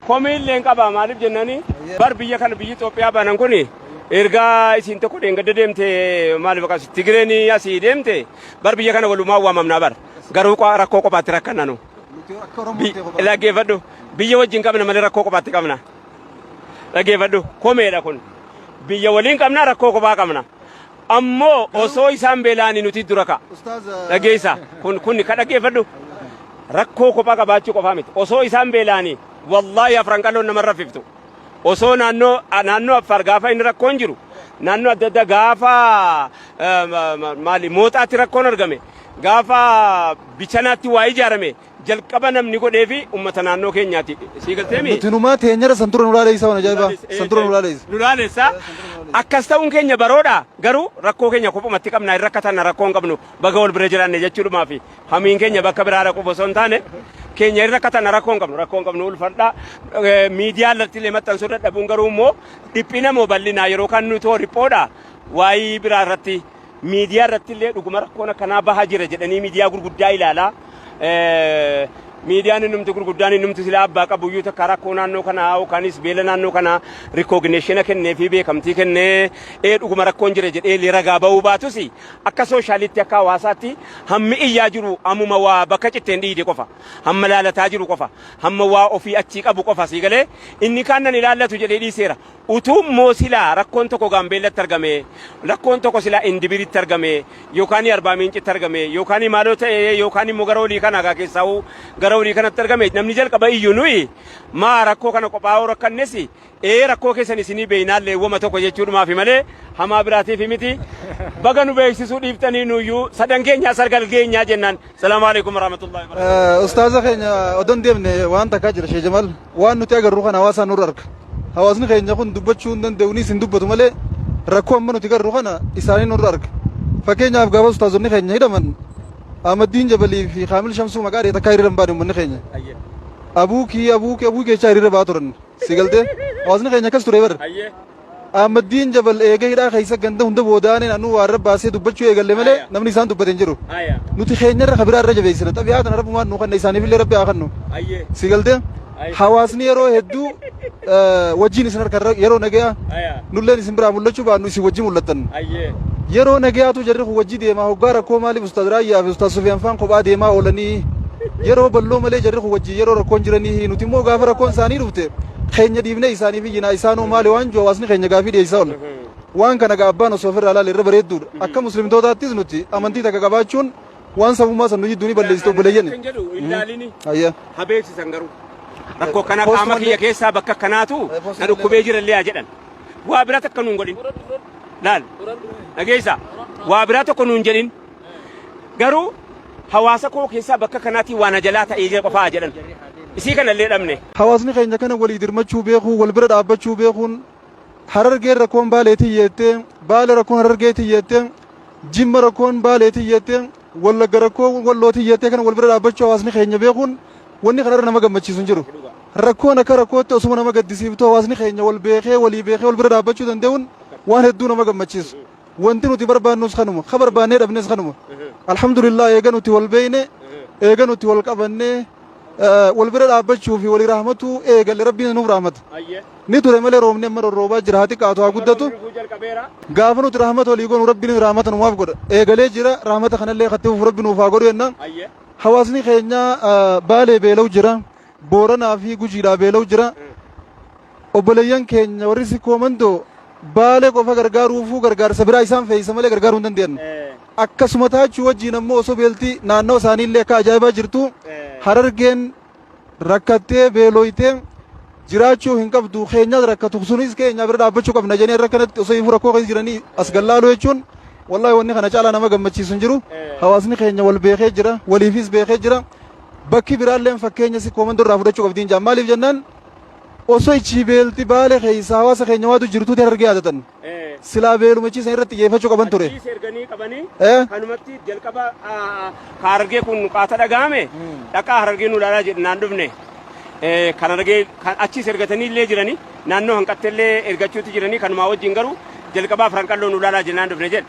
Komii illee hin qaba. Maaliif jennani, bar biyya kana, biyyi Itoophiyaa banan kun, ergaa isiin tokko dheengadda deemte, maaliif akkas Tigireen asii deemte, bar biyya kana walumaa waamamnaa bar, garuu rakkoo kophaatti rakkanna nu. Dhaggeeffadhu, biyya wajjin qabna malee rakkoo kophaatti qabna. Dhaggeeffadhu, komeedha kun. Biyya waliin qabna, rakkoo kophaa qabna. Ammoo osoo isaan beela'anii nuti dura ka'a. Dhageessa, kun ka dhaggeeffadhu, rakkoo kophaa qabaachuu qofaa miti. Osoo isaan beela'anii, wallaahi, Afran Qalloon nama raffiftu. Osoo naannoo Affaar gaafa inni rakkoon jiru, naannoo adda addaa gaafa maali Mooxaatti rakkoon argame, gaafa Bichanaatti waa ijaarame, jalqaba namni godhee fi ummata naannoo keenyaati. Sii galteemi? Nuti numaa teenyara san dura nu laaleessa, waan ajaa'ibaa san dura nu laaleessa. Nu laaleessa. Akkas ta'uun keenya baroodha. Garuu rakkoo keenya kophumatti qabna. Hin rakkatan, rakkoo hin qabnu. Baga wal bira jiraanne jechuudhumaa fi hamiin keenya bakka biraa dhaquuf osoo hin taane, keenya hin rakkatan, rakkoo hin qabnu. Rakkoo hin qabnu, ulfadha. Miidiyaa irratti illee maxxansuu dadhabuun garuu immoo dhiphina moo bal'inaa yeroo kan nuti hoo dhiphoodha. Waayii biraa irratti, miidiyaa irratti illee dhuguma rakkoon akkanaa bahaa jira jedhanii miidiyaa gurguddaa ilaalaa. Miidiyaan innumti gurguddaan, innumti silaa abbaa qabu iyyuu, takka rakkoo naannoo kanaa yookaanis beela naannoo kanaa recognition kennee fi beekamtii kennee, ee, dhuguma rakkoon jira jedhee illee ragaa ba'uu baatus, akka socialitti, akka hawaasaatti hammi iyyaa jiru ammuma waa bakka citteen dhiide qofa, hamma laalataa jiru qofa, hamma waa ofii achii qabu qofa. Sii galee? Inni kaan nan ilaallatu jedhee dhiiseera. Utuu immoo silaa rakkoon tokko Gaambeellatti argame, rakkoon tokko silaa Indibiritti argame, yookaan Arbaa Miincitti argame, yookaan maaloo ta'e, yookaan immoo gara olii kana keessaa gara olii kanatti argame, namni jalqaba iyyuu nuyi. Maa rakkoo kana qophaa'uu rakkannes, ee, rakkoo keessan isinii beeynaallee wama tokko jechuudhumaafi malee hamaa biraatiif miti. Baga nu beeksisuu dhiiftanii, nuyyuu sadan keenyaa sargal geenyaa jennaan. Salaamu alaikum warahmatullahi wabarakatuh. Ustaaza keenya, odoon deemne waan takkaa jira. Shee Jamal, waan nuti agarru kana hawaasaan nurra arga. Hawaasni keenya kun dubbachuu hin danda'uunis hin dubbatu malee, rakkoo amma nuti agarru kana isaanii nurra arga. Fakkeenyaaf, gaafa ustaazonni keenya hidhaman, Ahmaddiin Jabalii fi Kaamil Shamsuu maqaa dhee takkaa hiriira hin baane uummanni keenya. Abuukii, abuukii, abuukii jechaa hiriira ba'aa turan. Si galtee? Hawaasni keenya akkas ture bara. Ahmaddiin Jabal eega hidhaa keessa ganda hunda boodaaneen anuu waa irra baasee dubbachuu eegalle malee namni isaan dubbate hin jiru. Nuti keenyarra kabiraa irra jabeessina. Xabi'aa tana Rabbumaan nuu kanna, isaaniif illee Rabbi haa kennu. Si galtee? Hawaasni yeroo hedduu wajjin isin harka, yeroo nagayaa nulleen isin biraa mul'achuu baannu, isin wajjin mul'attan. Yeroo nagayaatu jarri kun wajji deemaa, hoggaa rakkoo maaliif Ustaaz Raayyaa fi Ustaaz Sufiyaan faan kophaa deemaa oolanii? Yeroo balloo malee jarri kun wajjin yeroo rakkoon jiranii, nuti immoo gaafa rakkoon isaanii dhufte keenya dhiibnee isaaniif iyyinaa, isaanoo maali waan jiru hawaasni keenya gaafii dhiyeessaa oola. Waan kana gaa abbaan osoo ofirraa ilaale irra bareedduudha. Akka muslimtootaattis nuti amantii takka qabaachuun waan sabummaa san nu jidduu ni balleessite, obboleeyyan. Kan jedhu ilaalini. Ayya. Ha beeksisan garuu. Rakkoo kana qaama kiyya keessaa bakka kanaatu na dhukkubee jira illee haa jedhan. Waa biraa takka nuun godhin. Laal. Dhageessa. Waa biraa tokko nuun jedhin. Garuu hawaasa koo keessaa bakka kanaatii waan ajalaa ta'ee jira qofaa haa jedhan. Isii kana illee dhabne. Hawaasni keenya kana walii dirmachuu beekuu, wal bira dhaabbachuu beekuun, Harargeen rakkoon Baalee tiyyeettee, Baale rakkoon Harargee tiyyeettee, Jimma rakkoon Baalee tiyyeettee, Wallagga rakkoon Walloo tiyyeettee, kana wal bira dhaabbachuu hawaasni keenya beekuun wanni kanarra nama gammachiisu hin jiru. Rakkoon akka rakkootti osuma nama gaddisiiftu, hawaasni keenya wal beekee, walii beekee wal bira dhaabbachuu danda'uun waan hedduu nama gammachiisu. Wanti nuti barbaannus kanuma. Ka barbaannee dhabnes kanuma. Alhamdulillah, eega nuti wal beekne, eega nuti wal qabannee, wal bira dhaabbachuu fi walii rahmatuu eegalle, Rabbiin nuuf rahmata. Ni ture malee roobni amma rorroobaa jira, haa xiqqaatu haa guddatu. Gaafa nuti rahmata walii goonu, Rabbiin rahmata numaaf godha. Eegalee jira, rahmata kanallee katti fufu Rabbi nuuf haa godhu jenna. Hawaasni keenya Baalee beela'u jira. Booranaa fi Gujiidhaa beela'u jira. Obboleeyyan keenya warri Sikkoo Mandoo Baalee qofa gargaaruufuu gargaarsa biraa isaan fe'isa malee gargaaruu hin danda'an. Akkasuma taachuu wajjin ammoo osoo beelti naannoo isaanii illee akka ajaa'ibaa jirtu, Harargeen rakkattee beelooytee jiraachuu hin qabdu, keenyas rakkatu sunis keenya bira dhaabbachuu qabna jedhanii, irra kanatti osoo ifuu rakkoo keessa jiranii as gallaaluu jechuun, wallahi, wanni kana caalaa nama gammachiisu hin jiru. Hawaasni keenya wal beekee jira, waliifis beekee jira. Bakki biraalleen fakkeenya Sikkoo Mandoo irraa fudhachuu qabdiin jaan. Maaliif jennaan, osoo ichi beelti Baale keessa hawaasa keenya waatu jirtuuti Harargee yaadatan. Silaa beelumachiisan irratti xiyyeeffachuu qaban ture. Achiis erganii qabanii kanumatti jalqaba ka Harargee kun qaata dhaga'ame, dhaqaa Harargee nu ilaalaa jedhe, naan dhufne. Kan Harargee kan achiis ergatanii illee jiranii, naannoo Hanqatte illee ergachuutti jiranii kanumaa wajjin, garuu jalqaba Afran Qalloo nu ilaalaa jennaan dhufne jedhe.